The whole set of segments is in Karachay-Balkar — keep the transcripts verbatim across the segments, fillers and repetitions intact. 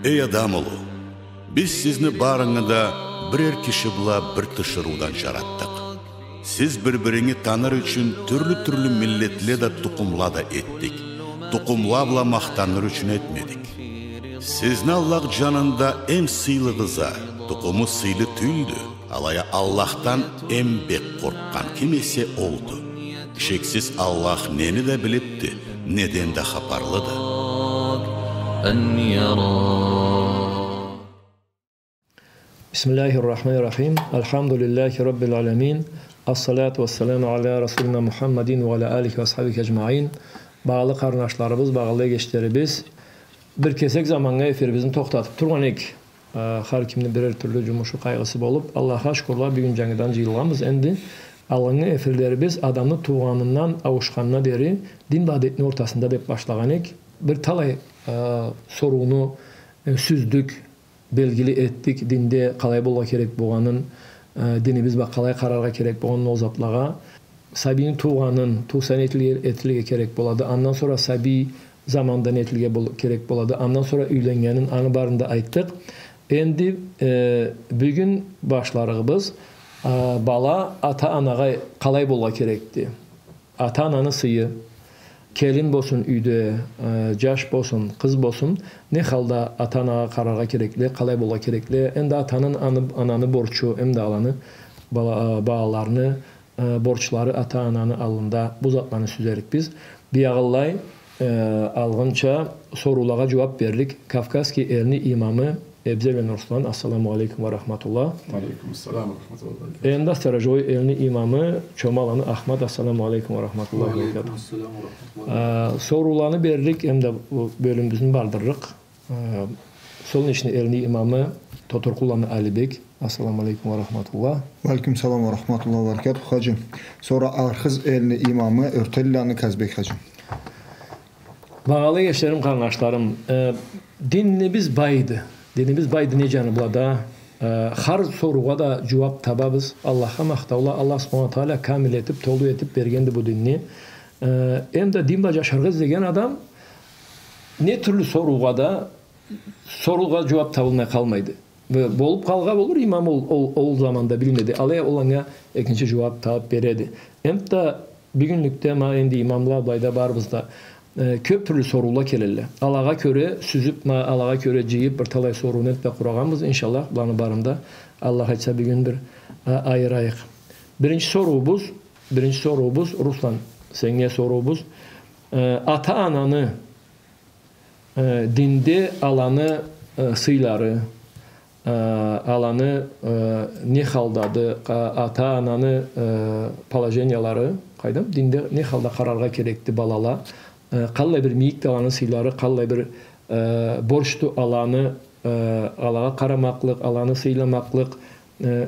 Эй адам улу, биз сизни барынгы да бирер киши бла бир тиширыудан джаратдыкъ. Сиз бир-биринги таныр ючюн тюрлю-тюрлю миллетле да, тукъумла да этдик. Тукъумла бла махтаныр ючюн этмедик. Сизни Аллах джанында эм сыйлыгъыз а, тукъуму сыйлы тюлдю. Алай а Аллахдан эм бек къоркъгъан ким эсе олду. Шексиз, Аллах нени да билибди, неден да хапарлыды. بسم الله الرحمن الرحيم. الحمد لله رب العالمين. الصلاة والسلام على رسولنا محمد وعلى آله وأصحابه أجمعين. Багъалы къарнашларыбыз, багъалы эгечлерибиз, бир кесек заманнга эфирибизни тохтатыб тургъан эдик. Э, хар кимни бирер тюрлю джумушу, къайгъысы болуб, Аллахха шукурла, бюгюн джангыдан джыйылгъанбыз. Энди алгъыннгы эфирлерибиз адамны туугъанындан ауушханына дери дин бла адетни ортасында деб башлагъан эдик. Бир талай, э, сорууну, э, сюздюк, белгили этдик, динде къалай болургъа керек болгъанын, э, динибиз бла къалай къараргъа керек болгъанын ол затлагъа. Сабийни туугъанын, тууса не этилирге, этилирге керек болады, андан сора сабий заманда не этилирге бол-, керек болады, андан сора юйленнгенин, аны барын да айтдыкъ. Энди, э, бюгюн башларыгъыбыз, э, бала ата-анагъа къалай болургъа керекди? Ата-ананы сыйы, келин болсун юйде, э, джаш болсун, къыз болсун, не халда ата-анагъа къараргъа керекли, къалай болургъа керекли, энди атаны, аны, ананы борчу, эм да аланы, бала-, э, балаларыны, э, борчлары ата-ананы аллында, бу затланы сюзерик биз. Биягъылай, э, алгъынча соруулагъа джууаб берлик Кавказский элни имамы Эбзелен Руслан, ассаламу алейкум ва рахматуллах. Ва алейкум ассалам ва рахматуллахи ва баракатух. Энди Сторожевой элни имамы Чомаланы Ахмат, ассаламу алейкум ва рахматуллахи ва баракатух. Ва алейкум ассалам ва рахматуллахи ва баракатух. Э, сорууланы берлик, эм да бу бёлюмюбюзню бардырырыкъ. Э, Солнечный элни имамы Тотуркъулланы Алибек, ассаламу алейкум ва рахматуллах. Ва алейкум салам ва рахматуллахи ва баракатух, хаджи. Сора Архыз элни имамы Ёртелланы Казбек, хаджи. Багъалы эгечлерим, къарнашларым, э, динибиз байды. Динибиз байды не джаны бла да. Э, хар соруугъа да джууаб табабыз. Аллахха махтаула, Аллах субханаху ва тагъала камил этиб, толу этиб бергенди бу динни. Э, эм да дин бла джашаргъа излеген адам не тюрлю соруугъа да соруугъа джууаб табылмай къалмайды. Бе-, болуб къалгъан болур, имам ол, ол, ол заманда билмеди. Алай а ол анга экинчи джууаб табыб береди. Эм да бюгюнлюкде ма энди имамла былайда барыбыз да, э, кёб тюрлю соруула келелле. Алагъа кёре сюзюб, ма алагъа кёре джыйыб, бир талай сорууну этиб да къурагъанбыз. Иншаллах, буланы барын да, Аллах айтса, бюгюн бир, а, айырайыкъ. Биринчи соруубуз, биринчи соруубуз, Руслан, сеннге соруубуз. Э, ата-ананы Э, динде аланы, э, сыйлары, э, аланы, э, не халдады, а-, ата-ананы, э, положениялары, къайдам, динде не халда къараргъа керекди балала, э, къаллай бир мийикди аланы сыйлары, къаллай бир, э, борчду аланы, э, алагъа къарамакълыкъ, аланы сыйламакълыкъ, Э,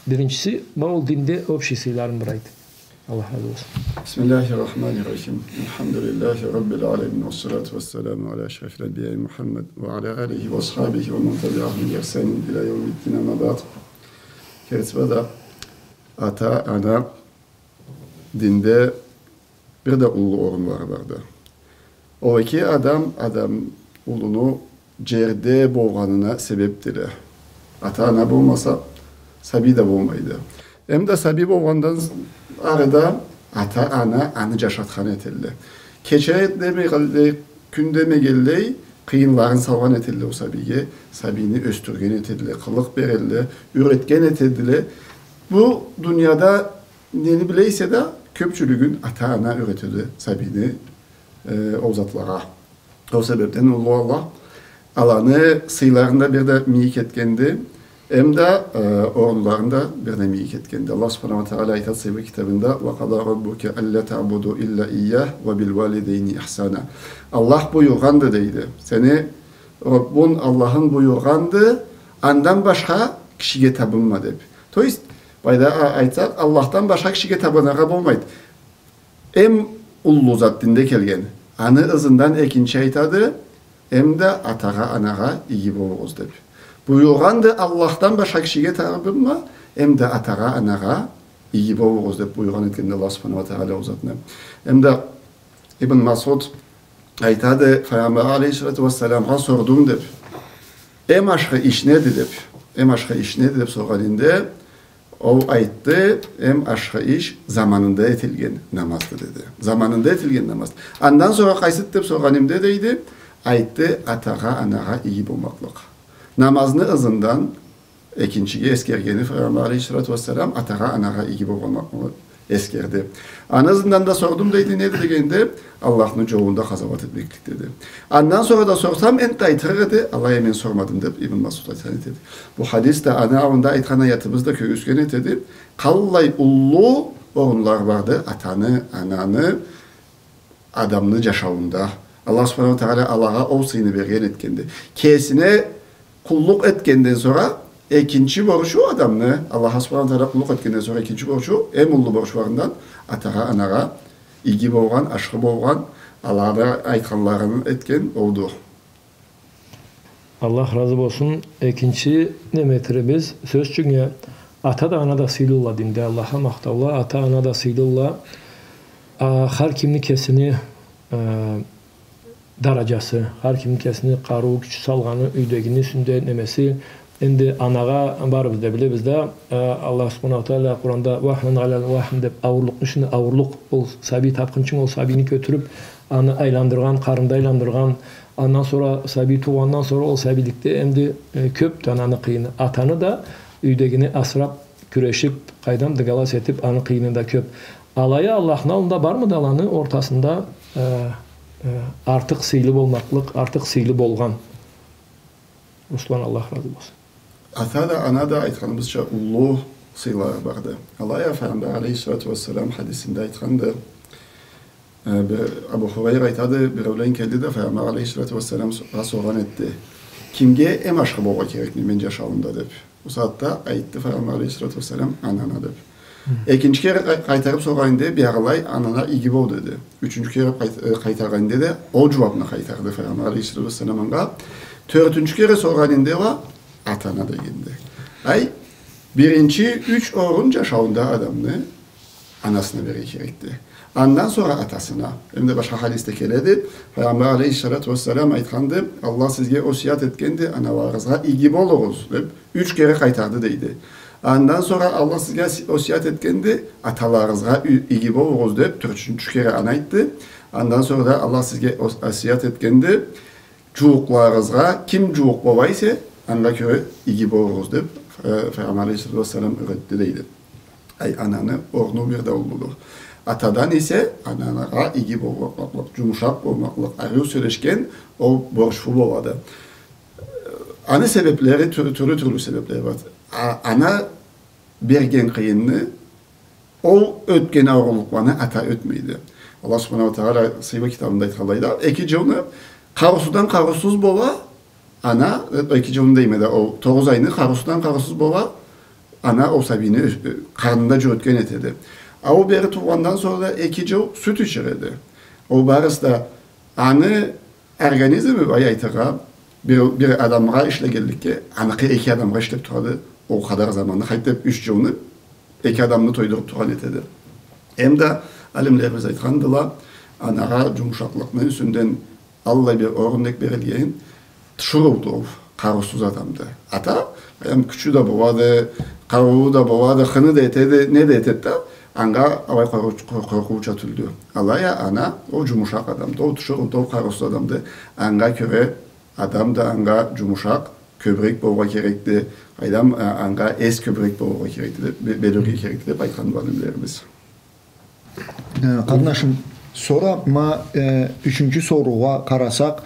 биринчиси, ма ол динде общий сыйларын бир айт. Аллах разы болсун. بسم الله الرحمن الرحيم. الحمد لله رب العالمين، والصلاة والسلام على أشرف الأنبياء محمد وعلى آله وأصحابه ومن تبعهم بإحسان إلى يوم الدين، أما بعد. Керти бла да ата, ана динде бир да уллу орунлары барды. Ол эки адам, адам улуну джерде болгъанына себебдиле. Ата-ана болмаса, сабий да болмайды. Эм да сабий болгъандан ары да ата-ана аны джашатхан этелле. Кече демегенлей, кюн демегенлей, къыйынларын салгъан этелле ол сабийге, сабийни ёсдюрген этелле, къылыкъ берелле, юретген этелле. Бу дунияда нени биле эсе да, кёбчюлюгюн ата-ана юретеди сабийни, э, ол затлагъа. Ол себебден Уллу Аллах аланы сыйларын да бир да мийик этгенди, эм да, э, орунларын да бир да мийик этгенди. Аллах Субханаху ва Тагъала айтады сыйлы китабында: «وقضى ربك ألا تعبدوا إلا إياه وبالوالدين إحسانا». Аллах буюргъанды, дейди. Сени Роббунг Аллахынг буюргъанды, андан башха кишиге табынма, деб. То есть, былайда а-, айтсакъ, Аллахдан башха кишиге табыныргъа болмайды. Эм уллу зат динде келген. Аны ызындан экинчи айтады, эм да атагъа, анагъа иги болугъуз, деб. Буюргъанды Аллахдан башха кишиге табынма, эм да атагъа, анагъа иги болугъуз, деб буюргъан этгенди Аллах Субханаху ва Тагъала ол затны. Эм да Ибн Масъуд айтады, Файгъамбар алейхиссалату вассаламгъа сордум, деб. Эм ашхы иш неди деп, эм ашхы иш неди деп соргъанымда, ол айтды, эм ашхы иш заманында этилген намазды, деди. Заманында этилген намаз. Андан сора къайсыды деп соргъанымда, дейди, айтды, атагъа, анагъа иги болмакълыкъ. Намазны ызындан экинчиге эсгергени Файгъамбар алейхиссалату уассалам атагъа, анагъа иги болгъанлыкъны эсгерди. Аны ызындан да сордум, дейди, неди дегенде, Аллахны джолунда къазауат этмеклик, деди. Андан сора да сорсам, энтда айтырыкъ эди, алай а мен сормадым, деп Ибн Масъуд айтхан этеди. Бу хадис да, аны аллында айтхан аятыбыз да кёргюзтген этеди. Къаллай уллу орунла барды атаны, ананы, адамны джашауунда. Аллах Субханаху Тагъала алагъа ол сыйны берген этгенди. Кесине къуллукъ этгенден сора экинчи борчу адамны, Аллахха Субханаху Тагъала къуллукъ этгенден сора экинчи борчу, эм уллу борчларындан атагъа, анагъа иги болгъан, ашхы болгъан, аланы айтханларын этген олду. Аллах разы болсун. Экинчи неме этерибиз, сёз ючюн, ата да, ана да сыйлыла динде. Аллахха махтаула, ата, ана да сыйлыла. А, хар кимни кесини, э, дараджасы, хар кимни кесини къарыуу, кючю салгъаны, юйдегини юсюнде немеси. Энди анагъа барыбыз да билебиз да, э, Аллах Субханаху Тагъала Къуранда «Вахнан аля вахн» деп, ауурлукъну ичинде ауурлукъ, ол сабий тапхынчы ол сабийни кётюрюп, аны айландыргъан, къарнында айландыргъан, андан сора сабий туугъандан сора ол сабийликде энди, э, кёп да ананы къыйыны. Атаны да, юйдегини асырап, кюрешип, къайдам, дыгалас этип, аны къыйыны да кёп. Алай а Аллахны аллында бармыды аланы ортасында, э, э, артыкъ сыйлы болмакълыкъ, артыкъ сыйлы болгъан? Руслан, Аллах разы болсун. Ата да, ана да, айтханыбызча, уллу сыйлары барды. Алай а Файгъамбар алейхиссалату уассалам хадисинде айтханды, э, бир, Абу Хурайра айтады, биреулен келди да Файгъамбар алейхиссалату уассаламгъа соргъан этди: «Кимге эм ашхы болгъа керекме мен джашауумда?» — деп. Ол сагъатда айтды Файгъамбар алейхиссалату уассалам: «Ананга», — деп. Хы. Экинчи кере къай-, къайтарып соргъанында, биягъылай ананга иги бол, деди. Ючюнчю кере къайт-, э, къайтаргъанында да ол джууапны къайтарды Файгъамбар алейхиссалату уассалам анга. Тёртюнчю кере соргъанында уа атанга дегенди. Ай, биринчи юч орун джашауунда адамны анасына берирге керекди. Андан сора атасына. Эм да башха хадисде келеди. Файгъамбар алейхиссалату уассалам айтханды: «Аллах сизге осият этгенди, аналарыгъызгъа иги болугъуз», — деп, юч кере къайтарды, дейди. Андан сора: «Аллах сизге оси-, осият этгенди, аталарыгъызгъа ю-, иги болугъуз», — деп, тёртюнчю кере аны айтды. Андан сора да: «Аллах сизге ос-, осият этгенди, джууукъларыгъызгъа ким джууукъ бола эсе, анга кёре иги болугъуз», — деп, э, Файгъамбар алейхиссалату уассалам юретди, дейди. Ай, ананы орну бир да уллуду. Атадан эсе ананга иги болмакълыкъ, джумушакъ болмакълыкъ, ариу сёлешген, ол борчлу болады. Аны себеплери, тюр-, тюрлю-тюрлю себеплери бар. А, ана берген къыйынны, ол ётген ауурлукъланы ата ётмейди. Аллах Субханаху уа Тагъала сыйлы китабында айтханлай да, эки джылны къарыусуздан къарыусуз бола, ана, э, эки джылны дейме да, ол тогъуз айны къарыусуздан къарыусуз бола, ана ол сабийни ёс-, э, къарнында джюрютген этеди. А ол бери туугъандан сора да эки джыл сют ичиреди. Ол барысы да аны организми, былай айтыргъа, бир, бир адамгъа ишлегенликге, аныкъы эки адамгъа ишлеп турады, ол къадар заманны, къайтып юч джылны эки адамны тойдуруп тургъан этеди. Эм да алимлерибиз айтхандыла, анагъа джумушакълыкъны юсюнден аллай бир орунлукъ берилген, тиширыуду ол къарыусуз адамды. Ата, эм, кючю да болады, къарыуу да болады, хыны да этеди, не да этеди да, анга алай къоркъу-, къор-, къоркъууча тюлдю. Алай а ана, ол джумушакъ адамды, ол тиширыуду, ол къарыусуз адамды. Анга кёре адам да анга джумушакъ, кёбюрек болургъа керекди, къайдам, а, анга эс кёбюрек болургъа керекди деп, бе-, берирге керекди деп айтханды алимлерибиз. Э, къарнашым, сора ма, э, ючюнчю соруугъа къарасакъ,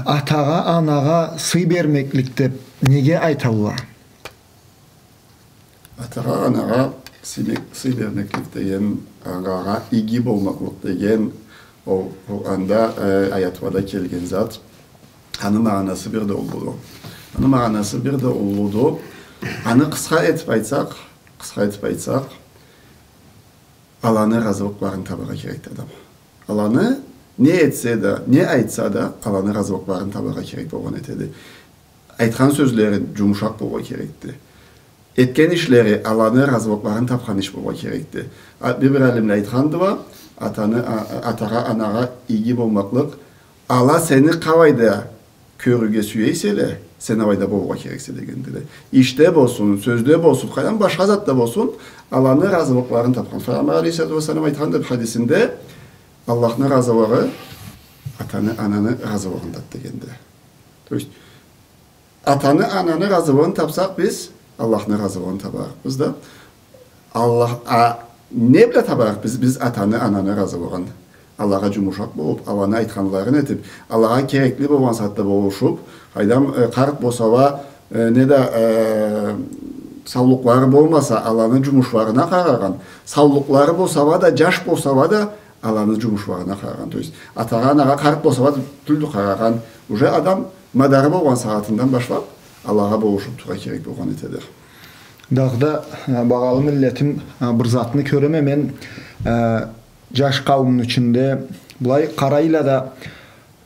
атагъа, анагъа сый бермеклик деп неге айталла? Атагъа, анагъа сый бе-, сый бермеклик деген, анагъа иги болмакълыкъ деген, ол Къуранда, э, аятлада келген зат. Аны магъанасы бир да уллуду. Аны магъанасы бир да уллуду. Аны къысха этип айтсакъ, къысха этип айтсакъ, аланы ыразылыкъларын табаргъа керекди адам. Аланы не этсе да, не айтса да, аланы ыразылыкъларын табаргъа керек болгъан этеди. Айтхан сёзлери джумушакъ болургъа керекди. Этген ишлери аланы ыразылыкъларын тапхан иш болургъа керекди. А, бир-бир алимле айтхандыла, атаны, а, а, атагъа, анагъа иги болмакълыкъ, ала сени къалайда кёрюрге сюе эселе, сен алайда болургъа керексе дегендиле. Ишде болсун, сёзде болсун, къайдам, башха затда болсун, аланы разылыкъларын табхан. Файгъамбар алейхиссалату уассалам айтханды бир хадисинде: «Аллахны разылыгъы атаны, ананы разылыгъындады», — дегенди. То есть, атаны, ананы разылыгъын табсакъ, биз Аллахны разылыгъын табарыкъбыз да. Аллах, а, не бла табарыкъ биз, биз атаны, ананы разылыгъын? Алагъа джумушакъ болуп, аланы айтханларын этип, алагъа керекли болгъан сагъатда болушуп, къайдам, э, къарт болсала, э, неда, э, саулукълары болмаса, аланы джумушларына къарагъан, саулукълары болсала да, джаш болсала да, аланы джумушларына къарагъан. То есть, атагъа, анагъа къарт болсала да тюлдю къарагъан. Уже адам мадары болгъан сагъатындан башлап, алагъа болушуп турургъа керек болгъан этеди. Дагъыда, э, багъалы миллетим, э, бир затны кёреме мен, э, джаш къауумну ичинде былай къарайла да,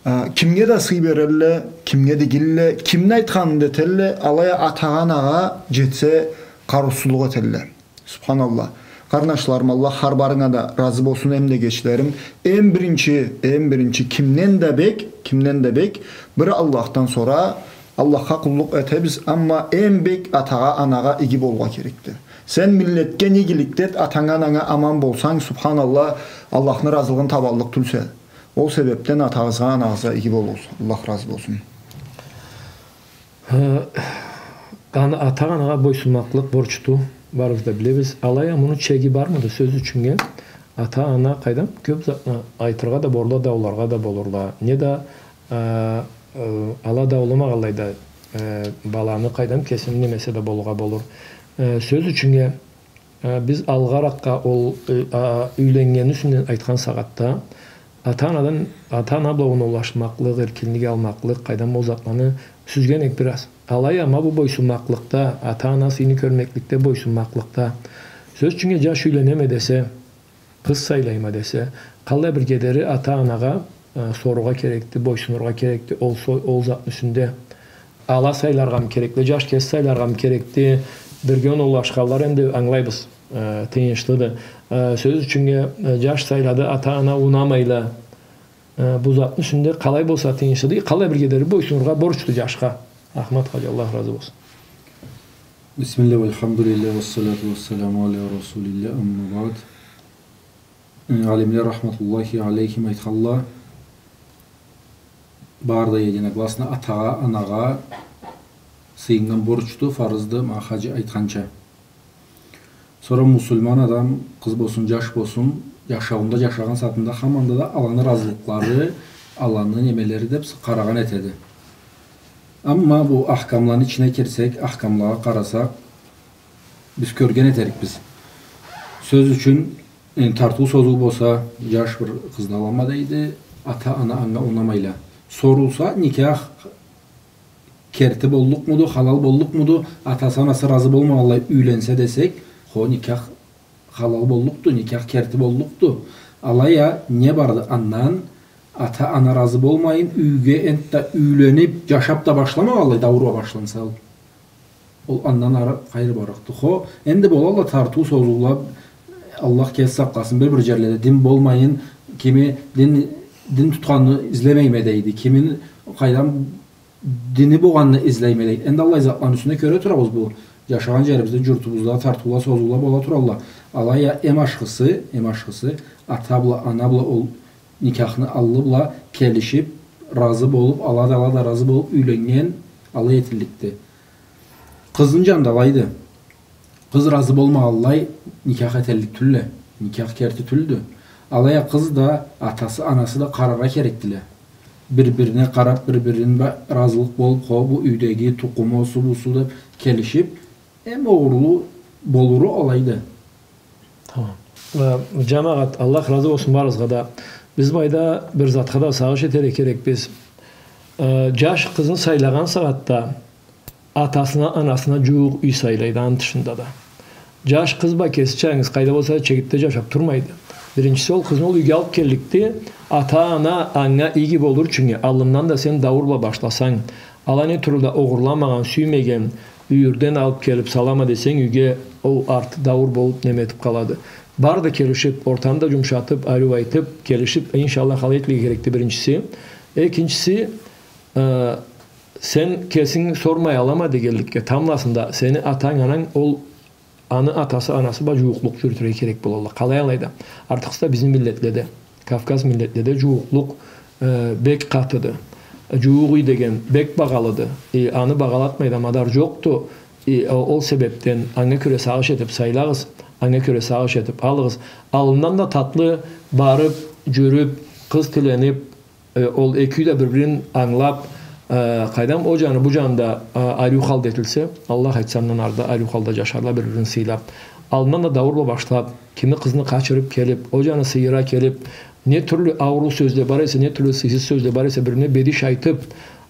э, кимге да сый берелле, кимге да игилле, кимни айтханын да этелле, алай а атагъа, анагъа джетсе, къарыусузлукъ этелле. Субханаллах. Къарнашларым, Аллах хар барыгъа да разы болсун, эм да эгечлерим. Эм биринчи, эм биринчи, кимден да бек, кимден да бек, бир Аллахдан сора Аллахха къуллукъ этебиз, амма эм бек атагъа, анагъа иги болургъа керекди. Сен миллетге не игилик эт, атанга, ананга аман болсанг, субханаллах, Аллахны разылыгъын табаллыкъ тюлсе. Ол себепден атагъызгъа, анагъызгъа иги болугъуз. Аллах разы болсун. Э, ана-, ата-анагъа бойсунмакълыкъ борчду, барыбыз да билебиз. Алай а муну чеги бармыды? Сёз ючюннге, ата-ана къайдам кёп затны айтыргъа да болурла, дауларгъа да болурла. Неда, э, э, ала дауламагъанлай да, э, баланы къайдам кесини немеси да болургъа болур. Э, сёз ючюннге, Э, биз алгъаракъгъа ол, э, а, юйленнгенни юсюнден айтхан сагъатда, ата-анадан, ата-ана бла оноулашмакълыкъ, эркинлик алмакълыкъ, къайдам, ол затланы сюзген эдик бир аз. Алай а ма бу бойсунмакълыкъда, ата-ана сыйын кёрмекликде, бойсунмакълыкъда. Сёз ючюннге, джаш юйленеме десе, къыз сайлайма десе, къаллай бирге дери ата-анагъа, э, сорургъа керекди, бойсунургъа керекди, ол со-, ол затны юсюнде. Ала сайларгъамы керекди, джаш кеси сайларгъамы керекди, бирге оноулашханла энди ангылайбыз, э, тыйыншлыды. Э, сёз ючюннге, э, джаш сайлады, ата-ана унамайла. Э, бу затны юсюнде къалай болса тыйыншлыды, къалай бирге дери бойсунургъа борчду джашха. Ахмат хаджи, Аллах разы болсун. Бисмиллях, вальхамдулиллях, вассаляту вассаляму аля расулиллях, амма баъд. Э, алимле рахматуллахи алейхим айтханла, бары да единогласно атагъа, анагъа сыйыннган борчду, фарызды, ма хаджи айтханча. Сора муслиман адам, къыз болсун, джаш болсун, джашауунда, джашагъан сагъатында, хаманда да аланы разылыкълары, аланы немелери деб къарагъан этеди. Амма бу ахкамланы ичине кирсек, ахкамлагъа къарасакъ, биз кёрген этерикбиз. Сёз ючюн, э, тартыу-созуу болса, джаш бир къызны алама дейди, ата-ана анга унамайла. Сорулса, никях керти боллукъмуду, халал боллукъмуду, атасы-анасы разы болмагъанлай юйленсе десек, хо, никях халал боллукъду, никях керти боллукъду. Алай а не барды андан, ата-ана разы болмайын, юйге энтда юйлениб, джашаб да башламагъанлай, дауур бла башланса ол. Ол андан ары къайры барыкъды. Хо, энди болалла тартыу-созуула, Аллах кеси сакъласын, бир-бир джерледе дин болмайын, кими дин, дин тутханны излемейме дейди, кимини къайдам дини болгъанны излейме дейди. Энди аллай затланы юсюне кёре турабыз бу. Джашагъан джерибизде, джуртубузда тартыула, созуула бола туралла. Алай а эм ашхысы, эм ашхысы, ата бла, ана бла ол никяхны аллы бла келишиб, разы болуб, ала да, ала да разы болуб, юйленнген алай этилликди. Къызны джанында алайды. Къыз разы болмагъанлай никях этиллик тюлле, никях керти тюлдю. Алай а къыз да, атасы, анасы да къараргъа керекдиле. Бир-бирине къараб, бир-бирини бла разылыкъ болуб, хо, бу юйдеги тукъуму, осу, бусу деб келишиб, эм огъурлу болуру алайды. Тамам. Э, джамагъат, Аллах разы болсун барыгъызгъа да. Биз былайда бир затха да сагъыш этерге керекбиз. Э, джаш къызны сайлагъан сагъатда атасына, анасына джууукъ юй сайлайды, аны тышында да. Джаш къыз бла кесича ангыз къайда болса да чегитде джашаб турмайды. Биринчиси, ол къызны ол юйге алыб келликди, ата-ана анга иги болур ючюннге, аллындан да сен дауур бла башласанг, ала не тюрлю да огъурламагъан, сюймеген, юйюрден алыб келиб салама десенг юйге, ол арты дауур болуб, неме этиб къалады. Бары да келишиб, ортаны да джумушатыб, ариу айтыб, келишиб, иншаллах, алай этилирге керекди, биринчиси. Экинчиси, э, сен кесинг сормай алама дегенликге, тамбласында сени атанг, ананг, ол аны атасы, анасы бла джууукълукъ джюрютюрге керек болалла. Къалай алайда? Артыкъсыз да бизни миллетледе, Кавказ миллетледе джууукълукъ, э, бек къатыды. Джууукъ юй деген бек багъалыды. Э, аны багъалатмай да мадар джокъду. Э, о-, ол себебден анга кёре сагъыш этиб сайлагъыз, анга кёре сагъыш этиб алыгъыз. Аллындан да татлы барыб, джюрюб, къыз тиленип, э, ол эки юй да бир-бирин ангылап, э, къайдам, о джаны, бу джаны да, э, ариу халда этилсе, Аллах айтса, андан ары да ариу халда джашарла, бир-бирин сыйлап. Аллындан да дауур бла башлап, кими къызны къачырыб келиб, о джаны сыйыра келиб, не тюрлю ауурлу сёзле бар эсе, не тюрлю сыйсыз сёзле бар эсе, бир-бирине бедиш айтыб,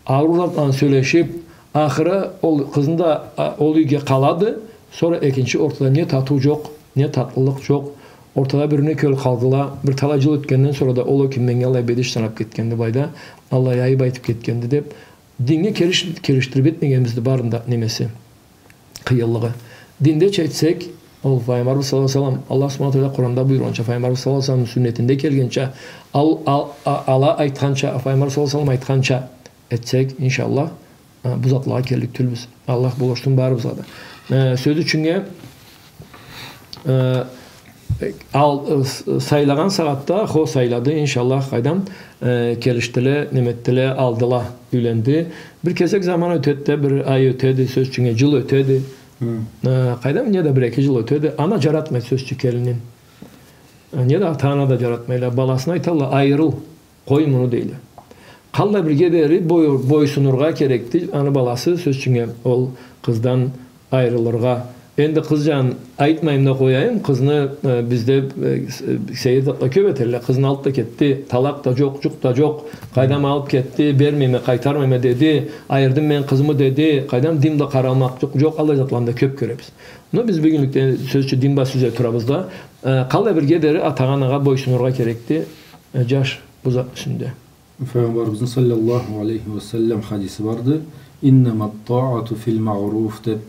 ауур затланы сёлешиб, ахыры ол къызны да, а, ол юйге къалады, сора экинчи ортада не татыу джокъ, не татлылыкъ джокъ. Ортада бир-бирине кёлюб къалдыла, бир талай джыл ётгенден сора да ол, ол ким меннге аллай бедиш санаб кетгенди былайда, аллай айыб айтыб кетгенди деб, диннге келиш-, келишдириб этмегенибизди барын да немеси, къыйынлыгъы. Динде чечсек, ол Файгъамбарыбыз саллаллаху алейхи ва саллам, Аллах субханаху ва тагъала Къуранда буюргъанча, Файгъамбарыбыз саллаллаху алейхи ва саллам сюннетинде келгенча, ал-, ал-, а-, ала айтханча, Файгъамбар саллаллаху алейхи ва саллам айтханча этсек, иншаллах, э, бу затлагъа келлик тюлбюз. Аллах болушсун барыбызгъа да. Э, сёз ючюннге, э, ал-, э, с-, сайлагъан сагъатда, хо, сайлады, иншаллах, къайдам, э, келишдиле, неметдиле, алдыла, юйленди. Бир кесек заман ётеди да, бир ай ётеди, сёз ючюннге, джыл ётеди. Хы. Э, къайдам, неда бир-эки джыл ётеди. Ана джаратмайды, сёз ючюн, келинин. Э, неда ата-ана да джаратмайла. Баласына айталла, айырыл. Къой муну, дейле. Къаллай бирге дери бой-, бойсунургъа керекди аны баласы, сёз ючюннге, ол къыздан айырылыргъа. Энди къыз джанын айтмайым да къояйым, къызны, э, бизде, э, с-, э, сейир затла кёб этелле, къызны алыб да кетди, талакъ да джокъ, джукъ да джокъ, къайдам, алыб кетди, бермейме, къайтармайма деди, айырдым мен къызымы деди, къайдам, дин бла къаралмакълыкъ джокъ, аллай затланы да кёб кёребиз. Но биз бюгюнлюкде, сёз ючюн, дин бла сёз этиб турабыз да, э, къаллай бирге дери ата-анагъа бойсунургъа керекди, э, джаш бу затны юсюнде. Файгъамбарыбызны саллаллаху алейхи ва саллам хадиси барды. «Иннама ттаату фил маъруф», — деб,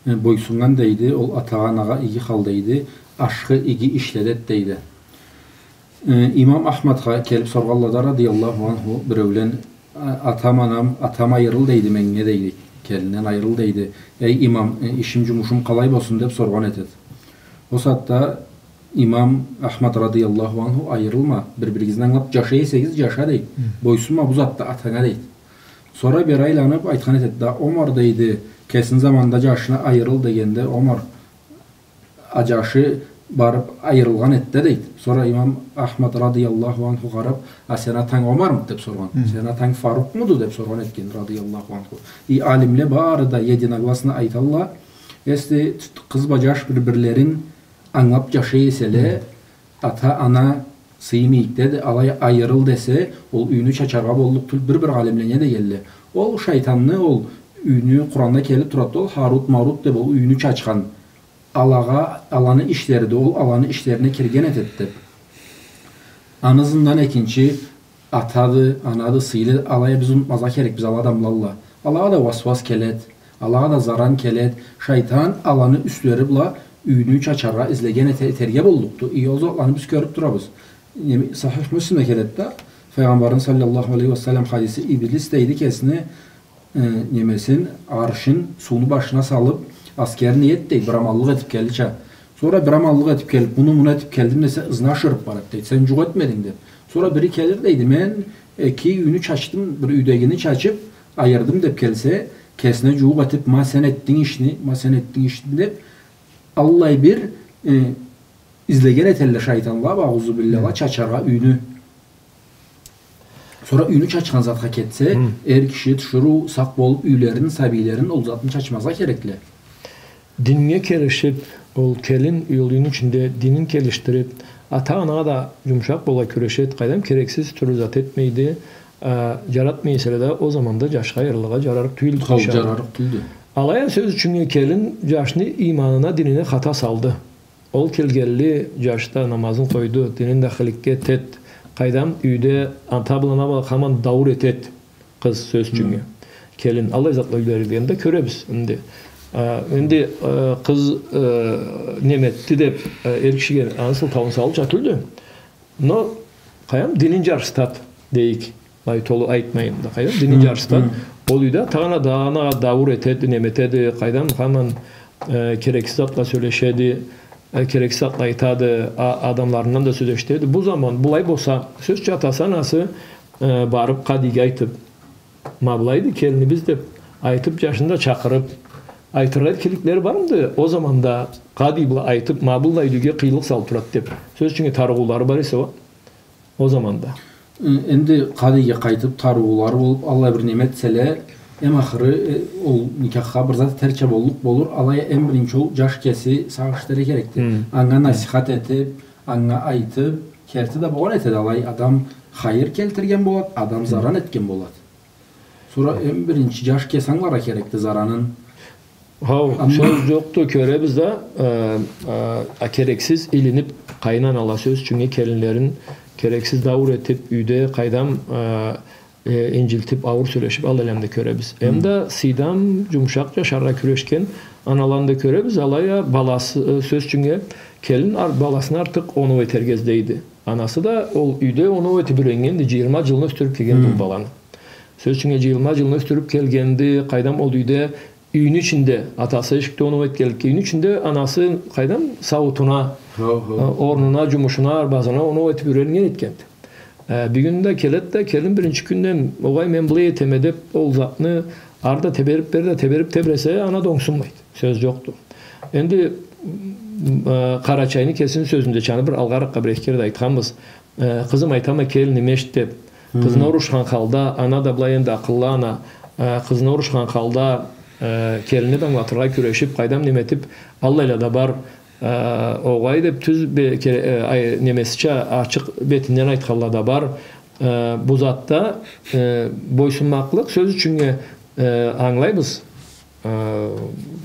э, бойсуннган, дейди, ол ата-анагъа иги халда эди, ашхы иги ишледед, дейди. Э, имам Ахмадха келиб соргъанла да, радияллаху анху, биреулен, а-, атам, анам, атам айырыл дейди меннге, дейди, келинден айырыл дейди. Эй имам, э, ишим, джумушум къалай болсун, деб соргъан этед. Ол сагъатда имам Ахмад радияллаху анху, айырылма, бир-биригизни ангылаб джашай эсегиз, джаша, дейди. Хы. Бойсунма бу затда атанга, дейди. Сора бери айланыб айтхан этед да, Омар, дейди, кесини заманында джашына айырыл дегенде, Омар а джашы барыб айырылгъан эди да, дейди. Сора имам Ахмад радияллаху анху къараб, а сени атанг Омармыды деб соргъан. Хы. Сени атанг Фарукъмуду деб соргъан этген радияллаху анху. И алимле бары да единогласно айталла, если къыз бла джаш бир-бирлерин ангылаб джашай эселе, хы, ата-ана сыйы мийикдеди, алай айырыл десе, ол юйню чачаргъа боллукъ тюл, бир-бир алимле не дегенле. Ол шайтанны, ол юйню, Къуранда келиб турады, ол Харут-Марут деб ол юйню чачхан. Алагъа, аланы ишлериди, ол аланы ишлерине кирген этед деб. Аны ызындан экинчи атады, анады, сыйлы, алай а биз унутмазгъа керекбиз, ала адамлалла. Алагъа да уасуас келед, алагъа да заран келед. Шайтан аланы юслери бла юйню чачаргъа излеген эте-, этерге боллукъду. И ол затланы биз кёрюб турабыз. Неме, Сахих Муслимде келед да, Файгъамбарны саллаллаху алейхи ва саллам хадиси, Иблис дейди кесини э, немесин, аршын сууну башына салыб, аскерин иеди, дейди, бир аманлыкъ этиб келирча. Сора бир аманлыкъ этиб келиб, муну, муну этиб келдим десе, ызына ашырыб барад, дейди, сен джукъ этмединг деб. Сора бири келир, дейди, мен эки юйню чачдым, бир юйдегини чачыб, айырдым деб келсе, кесине джууукъ этиб, ма сен этдинг ишни, ма сен этдинг ишни деб, аллай бир, э, излеген этелле шайтанла, аузубилля, ала чачаргъа юйню. Сора юйню чачхан затха кетсе, эр киши тиширыу сакъ болуб, юйлерин, сабийлерин ол затны чачмазгъа керекле. Диннге келишиб, ол келин, ол юйню ичинде динин келишдириб, ата-анагъа да джумушакъ болургъа кюрешед, къайдам, керексиз тюрлю зат этмейди, а, джаратмай эселе да, ол заманда джашха айырылыргъа джарарыкъ тюйюлдю, иншаллах. Джарарыкъ тюйюлдю. Алай а, сёз ючюннге, келин джашны иманына, динине хата салды. Ол келгенли, джаш да намазын къойду, динин да хыликке этед. Къайдам, юйде ата бла ана бла хаман дауур этед къыз, сёз ючюннге. Хы. Келин, аллай затла юйдегилеринде кёребиз энди. А, энди, э, къыз, э, неме этди деб, э, эр кишиге аны сылтауун салырча тюлдю. Но, къайдам, динин джарсытад, дейик. Былай толу айтмайым да, къайдам, дини джарчыкъдан. Ол юйде атагъа-анагъа дауур этеди, неме этеди, къайдам, хаман, э, керексиз затла сёлешеди, э, керексиз затла айтады, а-, адамларындан да сёз эшитеди. Бу заман былай болса, сёз ючюн, атасы, анасы, э, барыб къадийге айтыб, ма былайды келинибиз деб айтыб, джашын да чакъырыб, айтыргъа эркинликлери бармыды? Ол заманда къадий бла айтыб, ма быллай юйге къыйынлыкъ салыб турады деб, сёз ючюн, тарыгъыулары бар эсе, о Ол заманда. Э, энди къадийге къайтыб, тарыгъыулары болуб, аллай бир неме этселе, эм ахыры, э, ол никахха бир зат этерча боллукъ болур, алай а эм биринчи ол джаш кеси сагъыш этерге керекди. Хы. Анга насихат этиб, анга айтыб, керти да болгъан этеди, алай адам хайыр келтирген болад, адам заран этген болад. Сора эм биринчи джаш кеси ангыларгъа керекди заранын. Хау, амма сёз джокъду, кёребиз да, э, э, а, керексиз илиниб, къайын анала, сёз ючюннге, келинлерин керексиз дауур этиб, юйде, къайдам, э, э, инджилтиб, ауур сёлешиб, аллайланы да кёребиз. Эм да сыйдам, джумушакъ джашаргъа кюрешген аналаны да кёребиз, алай а баласы, э, сёз ючюннге, келин ар-, баласына артыкъ оноу этерге излейди. Анасы да ол юйде оноу этиб юреннгенди, джыйырма джылны ёсдюрюб келгенди ол баланы. Сёз ючюннге, джыйырма джылны ёсдюрюб келгенди, къайдам, ол юйде, юйню ичинде, атасы эшикде оноу этгенликге, юйню ичинде анасы, къайдам, сауутуна, э, орнуна, джумушуна, арбазына оноу этиб юреннген этгенди. Э, бир кюн да келеди да, келин биринчи кюнден, огъай, мен былай этеме деб, ол затны ары да тебериб, бери да тебериб тебресе, ана да онгсунмайды. Сёз джокъду. Энди, м, э, Къарачайны кесини сёзюнде, чаны бир алгъаракъгъа бир-эки кере да айтханбыз. Э, къызым, айтама, келиниме эшит деб. Къызына урушхан халда, ана да былай энди акъыллы ана, э, къызына урушхан халда, э, келинни да ангылатыргъа кюрешиб, къайдам, неме этиб, аллайла да бар, э, огъай деб, тюз бе-, ке-, э, ай, немесича, ачыкъ бетинден айтханла да бар. Э, бу затда, э, бойсунмакълыкъ, сёз ючюннге, э, ангылайбыз. Э,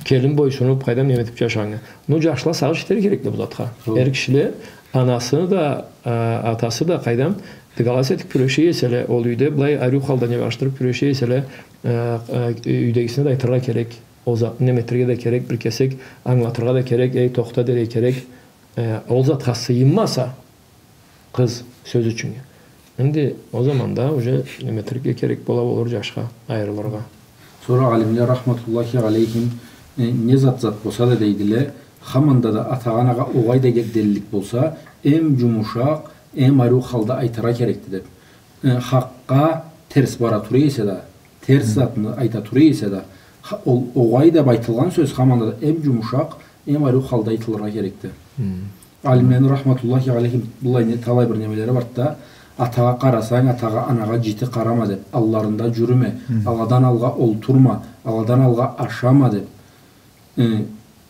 келин бойсунуб, къайдам, неме этиб джашагъаннга. Ну, джашла сагъыш этерге керекди бу затха. Хы. Эр кишиле анасы да, э, атасы да, къайдам, дыгалас этиб кюреше эселе, ол юйде былай ариу халда не башдырыб кюреше эселе, э, э, юйдегисине да айтыргъа керек. Ол затны неме этерге да керек, бир кесек ангылатыргъа да керек, эй, тохта дерге керек. Э, ол затха сыйынмаса, къыз, сёз ючюннге. Энди ол заманда уже неме этерге керек бола болур джашха айырылыргъа. Сора алимле, рахматуллахи алейхим, э, не зат-зат болса да дейдиле, хаманда да атагъа-анагъа огъай да деллик болса, эм джумушакъ, эм ариу халда айтыргъа керекди деб. Э, хакъгъа терс бара тура эсе да, терс затны айта тура эсе да, ха-, ол огъай деб айтылгъан сёз хаманда да эм джумушакъ, эм ариу халда айтылыргъа керекди. Алимлени, рахматуллахи алейхим, быллай не, талай бир немелери барды да, атагъа къарасанг, атагъа-анагъа джити къарама деб, алларында джюрюме, аладан алгъа олтурма, аладан алгъа ашама деб, э,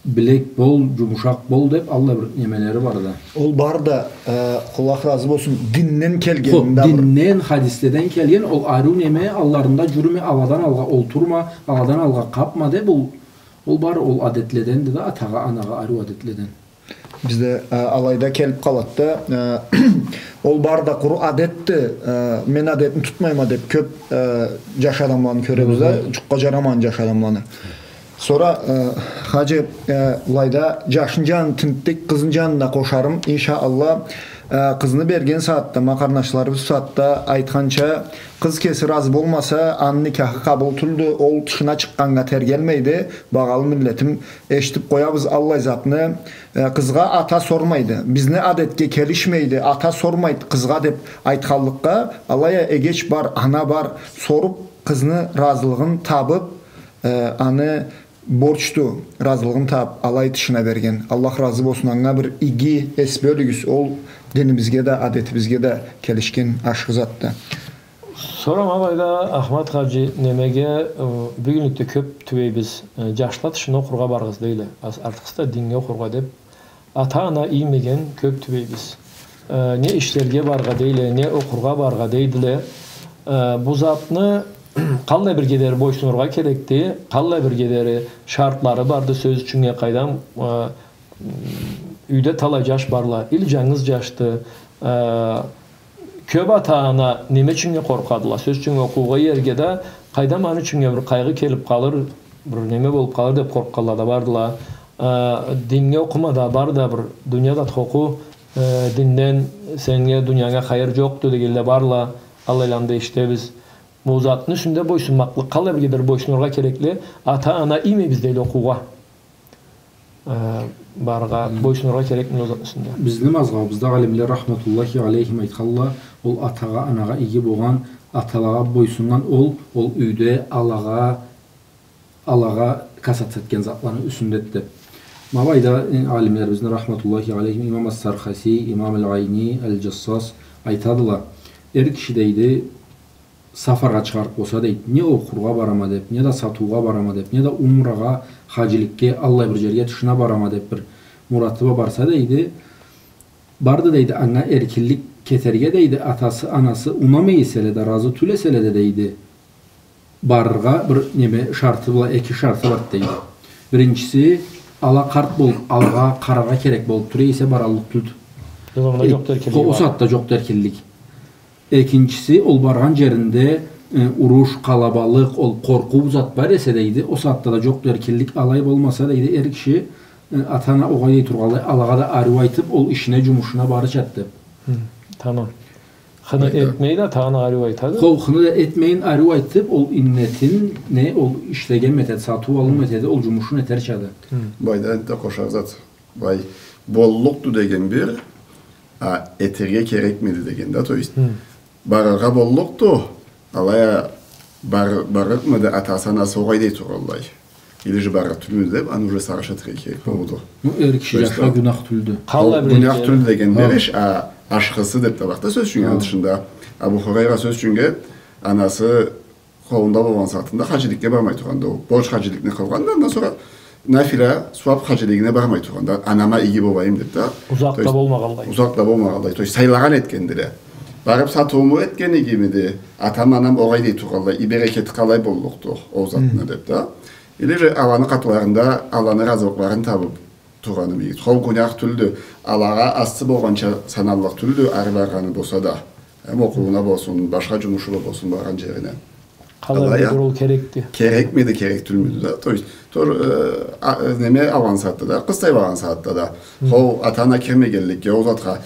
билек бол, джумушакъ бол деб, аллай бир немелери барды да. Ол бары да, э, Аллах разы болсун, динден келген да бир. Динден, хадиследен келген, ол ариу неме, алларында джюрюме, аладан алгъа олтурма, аладан алгъа къапма деб, ол, ол бары ол адетледенди да, атагъа-анагъа ариу адетледен. Бизде, э, алайда келиб къалады да, э, ол бары да къуру адетди, э, мен адетни тутмайма деб кёб, э, джаш адамланы кёребиз да, джукъгъа джарамагъан джаш адамланы. Сора, э, хаджи, э, былайда джашны джанын тинтдик, къызны джанын да къошарым, иншаАллах, э, къызны берген сагъатда, ма къарнашларыбыз бусагъатда айтханча, къыз кеси разы болмаса, аны никахы къабыл тюлдю, ол тышына чыкъгъаннга тергелмейди, багъалы миллетим, эшитиб къоябыз аллай затны. Э, къызгъа ата сормайды. Бизни адетге келишмейди, ата сормайды къызгъа деб айтханлыкъгъа, алай а эгеч бар, ана бар, соруб, къызны разылыгъын табыб, э, аны борчду, разылыгъын табыб, алай тышына берген. Аллах разы болсун, анга бир иги эс бёлюгюз, ол динибизге да, адетибизге да келишген ашхы затды. Сора ма былайда, Ахмат хаджи, немеге, э, бюгюнлюкде кёб тюбейбиз, э, джашла тышына окъургъа барыгъыз дейле. Аз-, артыкъсыз да динге окъургъа деб, ата-ана иймеген кёб тюбейбиз. Э, не ишлерге барыргъа дейле, не окъургъа барыргъа дейдиле. Э, бу затны къаллай бир кедери бойсунургъа керекди, къаллай бир кедери шартлары барды, сёз ючюннге, къайдам, э, юйде талай джаш барла, или джангыз джашды. Э, кёб ата-ана неме ючюннге къоркъадыла? Сёз ючюннге, окъуугъа иерге да, къайдам, аны ючюннге бир къайгъы келиб къалыр, бир неме болуб къалыр деб къоркъгъанла да бардыла. Э, динге окъума да, бар да бир, дуния затха окъу, э, динден сеннге, дуниянгы хайыр джокъду дегенле барла. Аллайланы да эшитебиз. Бу затны юсюнде бойсунмакълыкъ, къалай бирге бир бойсунургъа керекли, ата-ана иймейбиз дейди окъуугъа. Э, барыргъа, бойсунургъа керекми ол затны юсюнде? Бизни мазхабыбызда алимле рахматуллахи алейхим айтханла, ол атагъа, анагъа иги болгъан, аталагъа бойсуннган ол, ол юйде алагъа, алагъа касаться этген затланы юсюндеди деб. Ма былайда, э, алимлерибизни рахматуллахи алейхим, имам ас-Сархаси, имам аль-Айни, аль-Джассас айтадыла. Эр киши дейди, сафаргъа чыгъарыкъ болса дейди, не окъургъа барама деб, не да сатыугъа барама деб, не да умрагъа, хаджиликге, аллай бир джерге тышына барама деб бир мураты бла барса дейди, барды дейди, анга эркинлик кетерге дейди, атасы, анасы унамай эселе да, разы тюл эселе да дейди, барыргъа бир неме шарты бла, эки шарты бар дейди. Биринчиси, ала къарт болуб, алагъа къараргъа керек болуб тура эсе, бараллыкъ тюлдю. Ол заманда джокъду эркинлик. Ол сагъатда джокъду эркинлик. Экинчиси, ол баргъан джеринде, э, уруш, къалабалыкъ, ол къоркъуу зат бар эсе дейди, ол сагъатда да джокъду эркинлик, алай болмаса дейди, эр киши, э, ата-ана огъай дей тургъанлай, алагъа да ариу айтыб, ол ишине, джумушуна барырчады деб. Хы, тамам. Хыны этмейин, ата-анагъа ариу айтады. Хо, хыны да этмейин, ариу айтыб, ол иннетин, не, ол ишлеген метеди, сатыу-алыу метеди, ол джумушун этерчады. Хы. Былайда энтда къошар зат. Былай, боллукъду деген бир, а этерге керекмиди деген да, то есть, барыргъа боллукъду, алай а бар-, барырыкъмыды атасы-анасы огъай дей тургъанлай. Или же барырыкъ тюлмюдю деб, аны уже сагъыш этерге керек болурду. Ну, эр киши джашха гюнах тюлдю. Къалай бир гюнах тюлдю деген бир иш, а ашхысы деб да барды да сёз ючюннге, аны тышында. Абу Хурайра сёз ючюннге анасы къолунда болгъан сагъатында хаджиликге бармай тургъанды ол. Борч хаджиликни къылгъанды, андан сора нафила, сууаб хаджилигине бармай тургъанды. Анама иги болайым деб да. Узакъ да болмагъанлай. Узакъ да болмагъанлай. То есть сайлагъан этгендиле. Барыб сатыуму этген игимиди, атам-анам огъай дей тургъанлай, и берекети къалай боллукъду ол затны деб да. Или же аланы къатыларында аланы разылыкъларын табыб тургъаным иги. Хо, гюнах тюлдю, алагъа ассы болгъанча саналлыкъ тюлдю, ары баргъаны болса да. Эм окъууна болсун, башха джумушу бла болсун, баргъан джерине. Къалай бир ол керекди. Керекмиди, керек тюлмюдю да. То есть, тор-, э, а, неме алгъан сагъатда да, къыз сайлайгъан сагъатда да. Хо, ата-ана кирмегенликге, ол затха,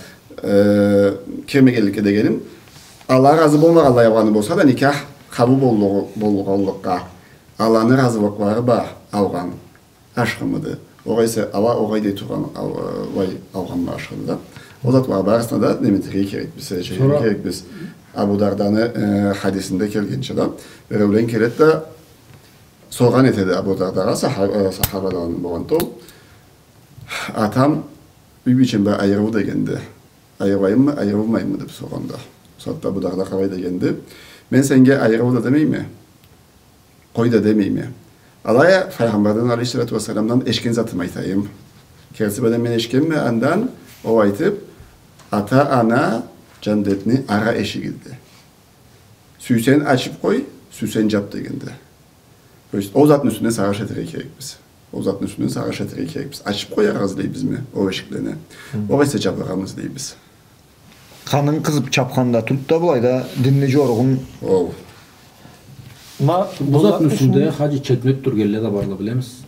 э, кирмегенликге дегеним, ала разы болмагъанлай алгъаны болса да, никях къабыл боллугъу-, болгъанлыкъгъа, аланы разылыкълары бла алгъан ашхымыды. Огъесе ала огъай дей тургъан ал-, алай алгъанмы ашхыды да. Ол затла барысына да неме этерге керекбиз, сёлеширге керекбиз. Абу Дарданы, э, хадисинде келгенча да, биреулен келеди да, соргъан этеди Абу Дардагъа, сахаб-, э, сахабадан болгъанды ол. Атам юй бийчем бла айырыл дегенди. Айырылайыммы, айырылмайыммы деб соргъанда. Сагъатда Абу Дарда къалай дегенди. Мен сеннге айырыл да демейме, къой да демейме. Алай а Файгъамбардан алейхиссалату уассаламдан эшитген затымы айтайым. Кертиси бла да мен эшитгенме андан, ол айтыб, ата-ана джандетни ара эшигиди. Сюйсенг ачыб къой, сюйсенг джаб дегенди. То есть, ол затны юсюнден сагъыш этерге керекбиз. Ол затны юсюнден сагъыш этерге керекбиз. Ачыб къояргъа излейбизми ол эшиклени? Огъесе джабаргъамы излейбиз? Къанын къызыб чабхан да тюлдю да, былайда динни джоругъун. Ол. Ма, бу затны юсюнде хаджи чекни ётдюргенле да барла, билемиз.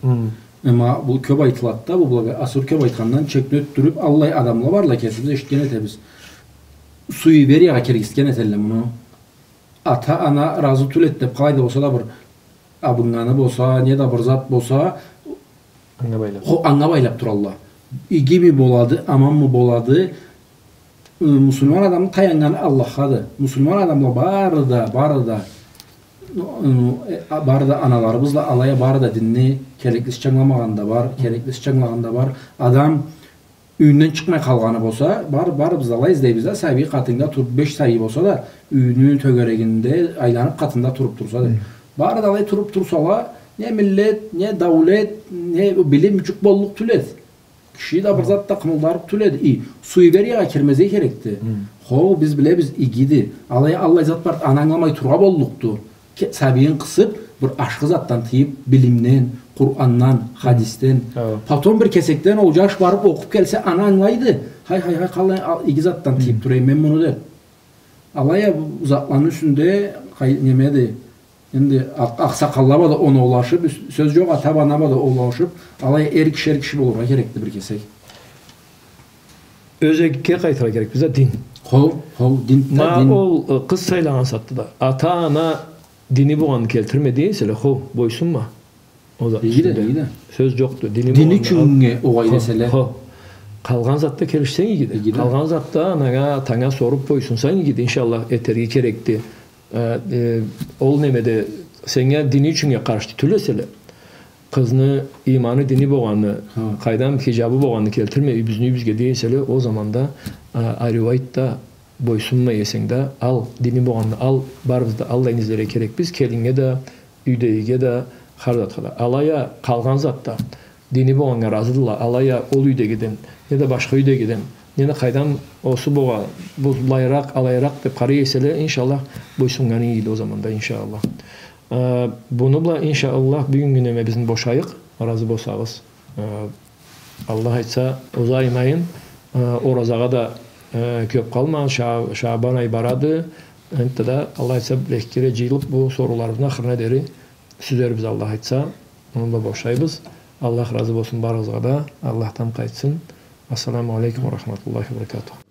Амма бу кёб айтылады да, бу былагъа асыры кёб айтхандан чекни ётдюрюб, аллай адамла барла, кесибиз эшитген этебиз. Суевериягъа киргизген этелле муну. Ата-ана разы тюл эди деб, къалай да болса да бир абыннганы болса, не да бир зат болса, анга байлаб. Хо, анга байлаб туралла. Игими болады, аманмы болады? Э, муслиман адамны таяннганы Аллахады. Муслиман адамла бары да, бары да, ну, э, а, бары да аналарыбызла алай а бары да динни кереклисича ангылагъан да бар, кереклисича ангылагъан да бар. Адам юйюнден чыкъмай къалгъаны болса, бар, барыбыз да алай излейбиз да, сабий къатында туруб, беш сабий болса да, юйню тёгерегинде айланыб къатында туруб турса деб. Бары да алай туруб турсала, не миллет, не даулет, не билим джукъ боллукъ тюл эди. Киши да бир зат да къымылдарыкъ тюл эди. И суевериягъа кирмезге керекди. Хо, биз билебиз, игиди. Алай, аллай зат бар, аны ангыламай тургъа боллукъду. Ке-, сабийин къысыб, бир ашхы затдан тыйыб, билимден, Къурандан, хадисден. Потом бир кесекден ол джаш барыб окъуб келсе, аны ангылайды. Хай, хай, хай, къалай, ал, иги затдан тыйыб турайым мен муну деб. Алай а бу затланы юсюнде, къай-, немеди, энди акъ-, акъсакъалла бла да оноулашыб, сёз джокъ, ата-ана бла да оноулашыб, алай эр киши, эр киши болургъа керекди бир кесек. Ёзекге къайтыргъа керекбиз да, дин. Хо, хо, дин, ма дин. Ол, э, къыз сайлагъан сагъатда да ата-ана дини болгъанны келтирме дей эселе, хо, бойсунма. Ол да иги да, иги да. Сёз джокъду. Дини ючюн огъай деселе. Хо. Къалгъан затда келишсенг иги да. Иги да. Къалгъан затда ананга, атанга соруб бойсунсанг иги да, иншаллах, этерге керекди. Э, э, ол немеде, сеннге дини ючюннге къаршчы тюл эселе, къызны иманы, дини болгъанны, къайдам, хиджабы болгъанны келтирме юйюбюзден юйюбюзге дей эселе, ол заманда, э, ариу айт да, бойсунмай эсенг да, ал, дини болгъанны ал, барыбыз да аллайын излерге керекбиз, келиннге да, юйдегиге да, хар затха да. Алай а къалгъан затда дини болгъаннга разыдыла, алай а ол юйдегиден, неда башха юйдегиден, неда къайдам, осу богъа, бу былайыракъ, алайыракъ деб къарай эселе, иншаллах, бойсуннганы игиди ол заманда, иншаллах. Э, муну бла, иншаллах, бюгюннгю немебизни бошайыкъ, разы болсагъыз. Э, Аллах айтса, узаймайын, э, оразагъа да, э, кёб къалмагъан, Ша-, Шабан ай барады. Энтда да, Аллах айтса, бир-эки кере джыйылыб, бу сорууларыбызны ахырына дери сюзербиз, Аллах айтса. Муну бла бошайбыз. Аллах разы болсун барыгъызгъа да. Аллахдан къайтсын. Ассаламу алейкум ва рахматуллахи ва баракатух.